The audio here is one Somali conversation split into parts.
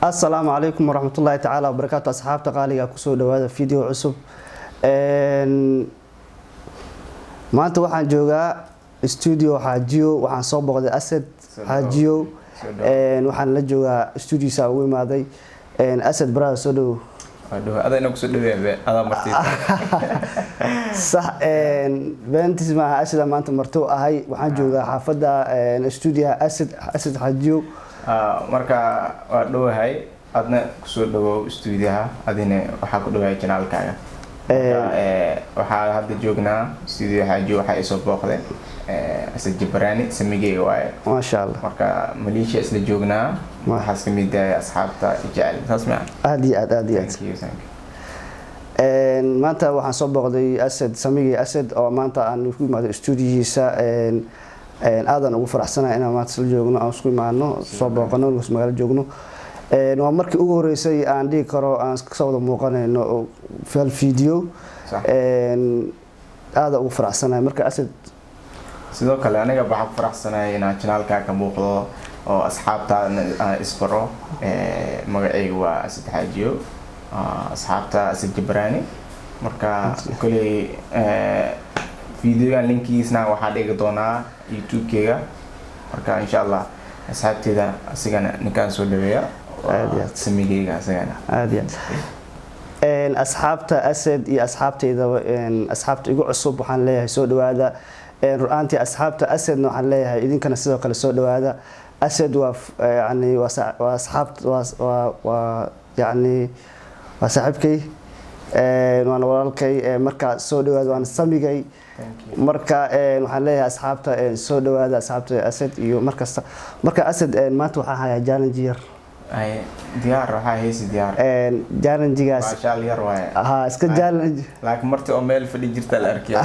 Asalaamu calaykum waraxmatullaahi tacaala wabarakaatu. Asxaabta qaaliga, kusoo dhawaada video cusub. Maanta waxaan joogaa studio Xaajiyo. Waxaan soo booqday Asad Xaajiyo. Waxaan la joogaa studiosa ugu imaaday. Asad brother, soo dhawow. Adayna kusoo dhaweebe, adaa martid. Sax, beentis maaha. Asada maanta marto ahay. Waxaan joogaa xaafadda, studioha Asad Xaajiyo. Marka waa dhowahay, adna kusoo dhawow stuudiyaha, adina waxaa ku dhawahay channelkaaga. Waxaa hadda joognaa stuudiyo Xaajiyo. Waxaa isoo booqday Asad Jabrani, samigeyga waaye. Maasha Allah. Marka Maleeshiya isla joognaa, waxaas kamid yahay asxaabta jecel, saas maa? Aad iyo aad, aad iyo aad. Thank you, thank you. Maanta waxaan soo booqday Asad, samigii Asad, oo maanta aan ku imaado stuudiyihiisa. Aadan ugu faraxsanahay inaan maanta isla joogno, aan isku imaano, soo booqano, magaalo joogno. Waa markii ugu horeysay aan dhihi karo aan kasoo wada muuqanayno fal video. Aada ugu faraxsanahay marka, Asad. Sidoo kale aniga waxaa ku faraxsanahay inaan channelkaa ka muuqdo oo asxaabta aan isbaro. Magacayga waa Asad Xaajiyo, asxaabta Asad Jabrani. Marka koley videogan linkiisna waxaa dhigi doonaa youtube-keyga. Marka insha Allah asxaabteeda asigana ninkaan soo dhaweeya, samigeyga asigana. Aad iyo aad. Asxaabta Asad iyo asxaabteydaba, asxaabta igu cusub waxaan leeyahay soo dhawaada. Run-aantii asxaabta Asadna waxaan leeyahay idinkana sidoo kale soo dhawaada. Asad waa yani waa asxaabt waa yani waa saaxiibkay, waana walaalkay. Marka soo dhawaada, waana samigay. Marka waxaan leeyahay asxaabta soo dhawaada, asxaabta Asad iyo markasta. Marka Asad, maanta waxaan hayaa challenge yar. Ay, diyaar, waxaa haysi diyaar. Challengegaas Maashaal yar waaye. Ha, iska challenge. Laakiin marti oo meel fadhi jirta la arkiya,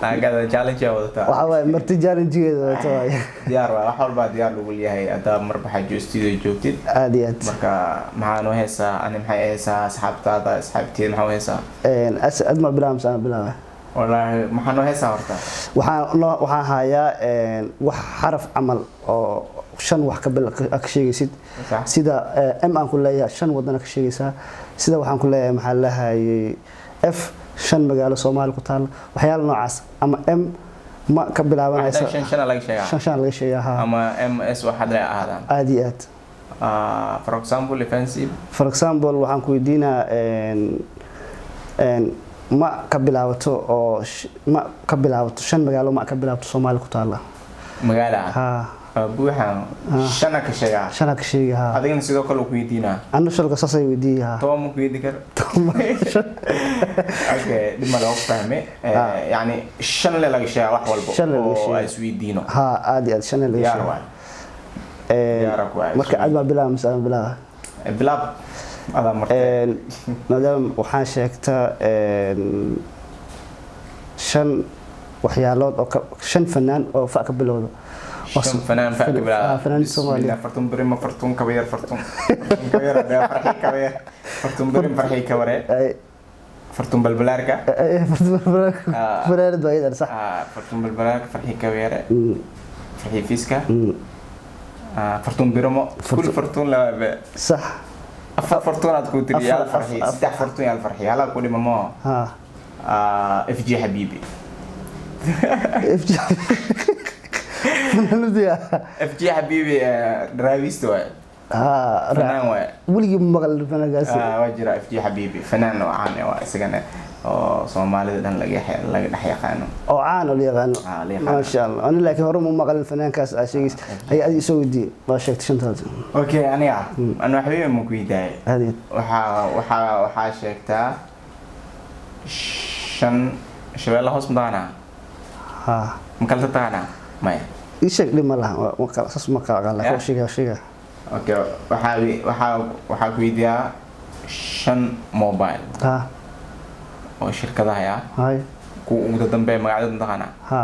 laagada challenge aa wadataa. Waxaa waaye marti challengegeeda wadato waaye. Diyaar waay, wax walbaa diyaar lagu leeyahay haddaa marba xajo studio joogtid. Aad iyo aad. Marka maxaa noo heesaa? Ani maxay heesaa? Asxaabtaada, asxaabteeda maxaa u heesaa? Asad, ad ma bilaaba mise ana bilaaba? Wallaahi, maxaa noo heesaa horta? Waxaan hayaa wax xaraf camal oo shan wax ka sheegaysid. Sida M aan ku leeyahay, shan wadana ka sheegaysaa. Sida waxaan ku leeyahay, maxaa lahayay, F, shan magaalo Soomaali ku taala, waxyaala noocaas, ama M ma ka bilaabanaysa. Shan shana laga sheegaa? Shan shan laga sheegaa, ha. Ama M S waxaad le ahaadaan. Aad iyo aad. For example, offensive. For example, waxaan ku weydiinaa ma ka bilaabato oo ma ka bilaabato, shan magaalo ma ka bilaabato Soomaali ku taala. Magaala? Ha. Buuxa shana ka sheegaa. Shana ka sheegi, ha. Adigana sidoo kale ku weydiinaa. Anna shalka saasay weydiiyay, ha. 10 ma ku weydi kar? Okay, dhib ma loo fahme. Yani shan le laga sheegaa wax walbo Shan le laga oo sheegaa. ay isweydiino. Ha, aad iyo aad, shan laga Diyaar sheega. waay. Diyaar ku waay. Marka aad ma bilaaba mise aan bilaaba? Bilaab, adaa martay. Maadaama waxaan sheegtaa shan waxyaalood oo shan fanaan oo fa ka bilowda. Shan fanaan fa ka bilaaba? Fanaan Soomaaliya. Bismillah, Fartun Birima, Fartun Kabayar, Fartun Kabayar, Farxi Kabayar, Fartun Birim, Farxi Kabare, Fartun Balbalaarka. Fanaanad waa iyadan, sax. Fartun Balbalaarka, Farxi Kabayare, Farxi Fiska, Fartun Birimo, kul Fartun laba. Sax. Afar Fartun aad ku tiri, yaal Farxi, saddex Fartun, yaal Farxi, halaa ku dhima mo. Ha. FG Habibi. FG fanaanadu. FG Habibi draavista waay. Ha. Fanaan waay. Weligii ma maqal fanaankaasi. Waa jira FG Habibi, fanaan oo caan ah waa isagana oo Soomaalida dhan laga dhex yaqaano. Oo caan oo la yaqaano. Ah, la yaqaano. Maasha Allah. Ani laakiin hore ma maqalin fanaankaas aa sheegaysa. Hay, adi isoo weydiiyey, waa sheegtay shantaas. Okay, aniga ana waxba ma ku weydiiyay. Aad iyo. Waxaa sheegtaa shan Shabeelle Hoos, mataqaanaa? Ha. Ma kala taqaanaa? Maya. Ii sheeg, dhib ma laha. Saas ma kala aqaan laakiin Yeah. waa sheega, waa sheega. Okay, waxaa ku weydiiyaa shan mobile Ha. oo shirkadaha ah. Hay. Kuwa ugu dambeeya magacyadooda mataqaanaa? Ha.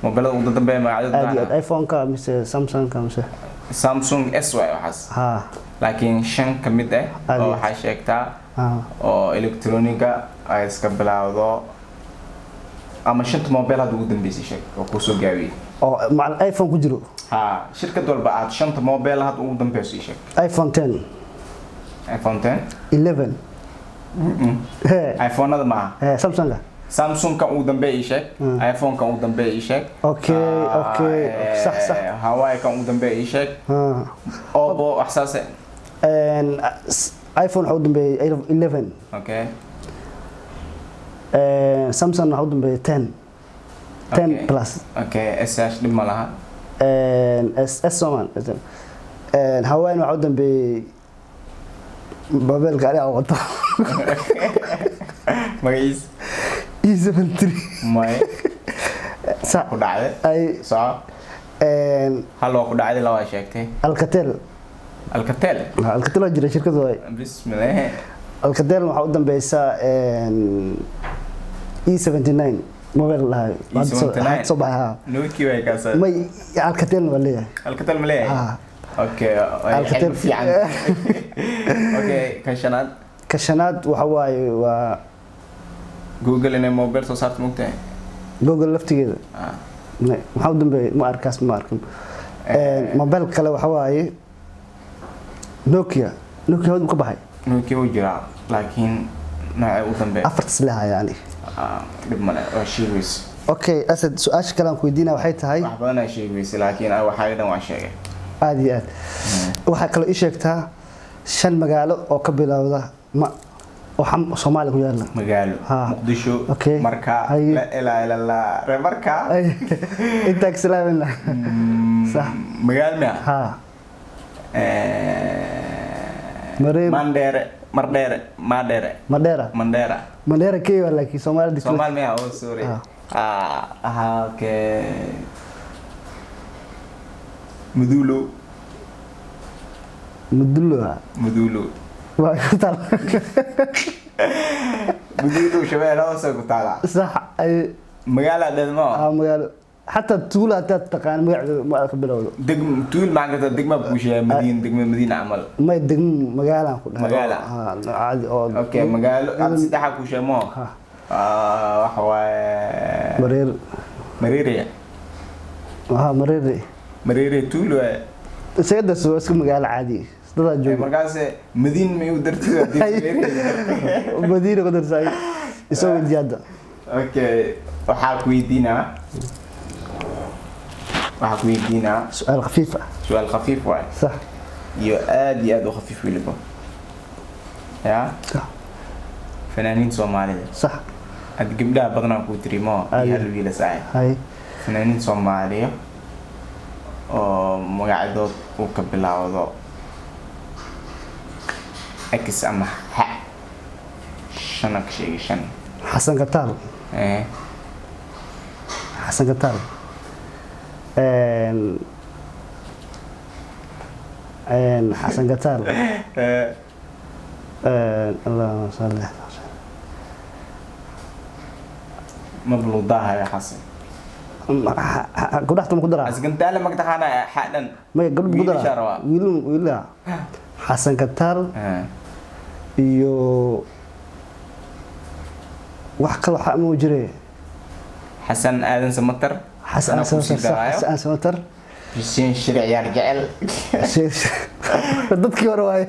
Mobilada ugu dambeeya magacyadooda Aad iyo aad. mataqaanaa? iPhone-ka mise Samsung-ka mise? Samsung S waay waxaas. Ha. Laakiin shan ka mid ah Aad oo iyo. waxaa sheegtaa Ha. oo electroniga ay iska bilaawdo, ama shanta mobile hadda ugu dambeysay sheeg oo kusoo gaabiyey. Oo macal iPhone ku jiro. Ha, shirkad walba aad shanta mobile hadda ugu dambeyso ii sheeg. iPhone 10. iPhone 10. 11. He. iPhone-ada maaha. He, Samsung. Samsung kan ugu dambeeya ii sheeg, iPhone kan ugu dambeeya ii sheeg. Okay, sax. Hawaii kan ugu dambeeya ii sheeg. Oppo, wax saas eh. iPhone waxaa u dambeeyay 11. Okay. Samsung waxaa u dambeeyay 10, 10 plus. Okay, sh dhib ma laha. S S Soman. Hawaii waxaa u dambeeyay mobilka aniga aan wato. Magaciis? E73. May. Sax. Ku dhacday. Ay. Soco. Hal waa ku dhacday, laba sheegtay. Alcatel. Alcatel. Alcatel waa jira shirkadu waay. Bismillah. Alcatel waxaa u dambeysa E79 mobile lahay. E79. Hadda soo baxay, ha. Nokia way kaasa. May, Alcatel waa leeyahay. Alcatel ma leeyahay? Ha. Okay. Alcatel. Alcatel fiican. Okay, kan shanaad. Ka shanaad waxa waaye waa Google inay mobile soo saarto, mogtahay? Google laftigeeda. Ah. Maxaa u dambeeyay? Ma arkaas, ma arkin. Mobile kale waxa waaye Nokia. Nokia hawd ka baxay. Nokia wuu jiraa, laakiin noocee u dambeeya? Afartas leha yani. Ah, dhib male, waa sheegaysa. Okay Asad, su-aasha kale aan ku weydiinaya waxay tahay Wax badan aa sheegaysa, laakiin waxaa dhan waa sheegay. Aad iyo aad. Waxaa kaloo ii sheegtaa shan magaalo oo ka bilowda ma oo Soomaaliya ku yaala. Magaalo? Ha. Muqdisho. Okay. Marka. Haye. La ilaaha illa Allah, reer Marka. Ay, intaa kislaamina sax. Magaalo miya? Ha. Mareeb. Mandheere, Mardheere, Madheere. Madheera. Mandheera. Mandheera Kenya, laakiin Soomaaliya degto. Soomaali miya? Oh, sorry. Ah. Ah, okay, Mudulo. Mudullo. Mudulo. Waa ku taal. Mudulo Shabeelle Hoose ku taala. Sax ay. Magaala dhalmo. Ah, magaalo, xataa tuulo hadaad taqaan magaceeda ma ka bilowdo. Degm tuul macaan karta, degma buushiya Madiin, degma Madiina camal. May, degmo magaalaan ku dhahay. Magaala? Ha, caadi oo. Okay, magaalo aad saddexa kuushiya mo. Ha. Ah, waxa waaye Mareer. Mareeriya. Ha, Mareer. Mareeriya tuul waaye. Isaga darso, waa iska magaalo caadi, dadaa jooga. Markaas Madiin ma igu dartid haddii Mareeriya? Madiina ku darsay, isoo weydiiya hadda. Okay, waxaa ku weydiinaa su-aal khafiif ah. Su-aal khafiif waaye. Sax. Iyo aad iyo aad u khafiif weliba ya. Sax. Fanaaniin Soomaalida. Sax. Had gabdhaha badanaa kuu tiri mo Aad. iyo hal wiila saaxib. Hay. Fanaaniin Soomaaliya oo magacdood uu ka bilaawdo X ama H, shana ka sheegi, shan. Xasan Kataal. Xasan Kataal. Xasan Kataal. Allahuma salli ala. Mabluudaha Xasan. Gabdhaha ma ku daraa? Asgantaale ma taqaanaa xadhan? May, gabdho ma ku Wiilasha daraa? Rabaa. Wiilal, wiilal Xasan Kataal. Iyo wax kale waxaa ma jire. Xasan Aadan Samatar. Xasan Anaa kusii Samatar, sax. daraayo. Xasan Samatar. Xuseen Shire Ciyaar Jecel. Dadkii hore waaye.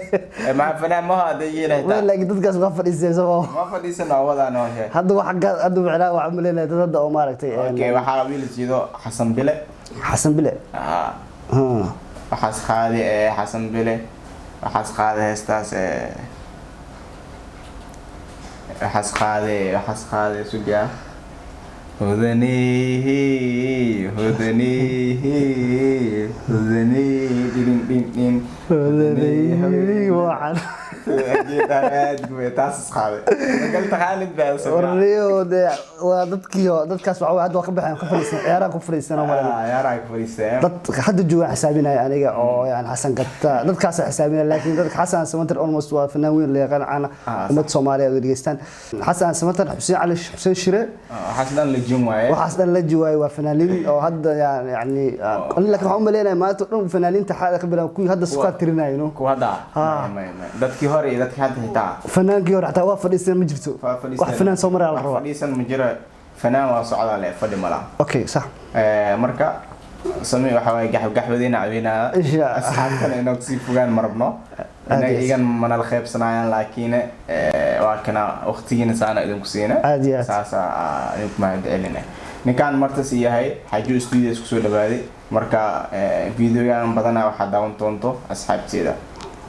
Maca fanaan maha hadday yeelahay. Laakiin dadkaas waa fadhiisteen soo. Ma fadhiisan oo wadaan howsha. Hadda waxa hadda macnaha waxaan maleynayaa dad hadda oo maaragtay Okay, waxaa wiil jiido Xasan Bile. Xasan Bile. Ah, ha. Waxaas qaadi ee Xasan Bile, waxaas qaadi heestaas ee waxaas qaadi sugaa hodanihi hodanihi hodanihi dhin dhin dhin. Wacan. Taas is qaaday magal taqaanid baa sugaa. Warriyo dee waa dadkii dadkaas waxa hadda waa ka baxeen, ka fadhiisan ciyaaraha ku fadhiisan oo maleynayaa. Yaaraa ku fadhiisteen. Dad hadda joogaan xisaabinaya aniga oo yani Xasan Gatta dadkaas xisaabinaya, laakiin dadka Xasan Samatar almost waa fanaan weyn la yaqaan caana. Ummad Soomaaliyeed ay dhageystaan Xasan Samatar, Xuseen Cali, Xuseen Shire. Waxaas dhan la jin waaye. Waxaas dhan la jiwaay, waa fanaaniin oo hadda yani laakiin waxaan u maleynayaa maanta dhan fanaaniinta xaada ka bilaab kuwii hadda sukaa tirinayno. Kuwa hadda? Ah. May. Dadkii hore iyo dadkii hadda xitaa. Fanaankii hore xataa waa fadhiisan ma jirto. Wax fanaan soo maraa la Wax rabaa. Fadhiisan ma jiro, fanaan waa socdaa le, fadhi ma laha. Okay, sax. Marka Sami waxa waaye gaxwadiina caweynaa. Insha Allah. Asxaabtana inoo kusii fogaan ma rabno. Aad Inaga iyo aad. igan manala qeybsanayaan, laakiin waa kana waqtigiina saana idinku siina. Aad iyo aad. Saasa idinku mahad celinay. Ninkaan martas yahay Xaajo Studios kusoo dhawaaday. Marka videogan badanaa waxaa daawan doonto asxaabteeda.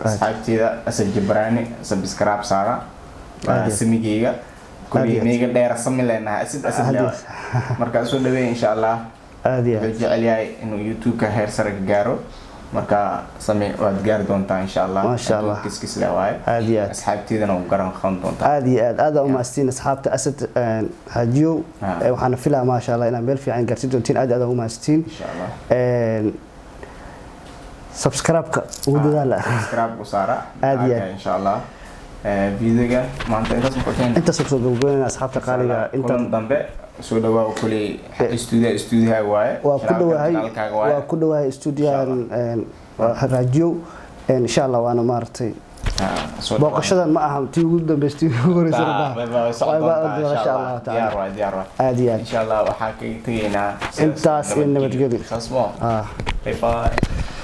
Asxaabteeda Asad Jabraani subscribe saara. Aad Waa iyo aad. samigeyga. Aad iyo Kulli aad. meyga dheer sami leenahay, Asad, Asad Aad iyo leewaay. Marka soo dhaweey, insha Allah. Aad iyo Wuxuu aad. jecel yahay inuu YouTube-ka heer sare ka gaaro. Marka sami waad gaari doontaa, insha Allah. Masha Allah. Kiskis le waaye. Aad iyo aad. Asxaabteedana u garan qaban doontaa. Aad iyo aad aad u mahadsantiin asxaabta Asad Xaajiyow. Waxaana filaa, maasha Allah, inaad meel fiican gaarsiin doontiin. Aad iyo aad u mahadsantiin. Insha Allah. Subscribe-ka ugu dadaala. Subscribe u saara. Aad iyo aad. Arka, insha Allah. Videoga maanta intaas ma ku keen. Intaas kusoo gabagabeynayna, asxaabta qaaliga, inta Kulan dambe, soo dhawaa. Kuley studio studiyaha waaye. Waa ku dhowahay. Channelkaaga waaye. Waa ku dhowahay stuudiyahan Raajiyow, insha Allah. Waana maaragtay Ah, soo dhawaa. booqashadan ma aha tii ugu dambeysay, tii ugu horeysay ma aha. Way socon Way baa doontaa, insha insha Allah Allah. tacaala. Diyaar waay, diyaar waay. Aad iyo aad. Insha Allah waxaa kaga tegaynaa Intaas iyo nabadgelyo. Saas mo. Ah. Bye bye.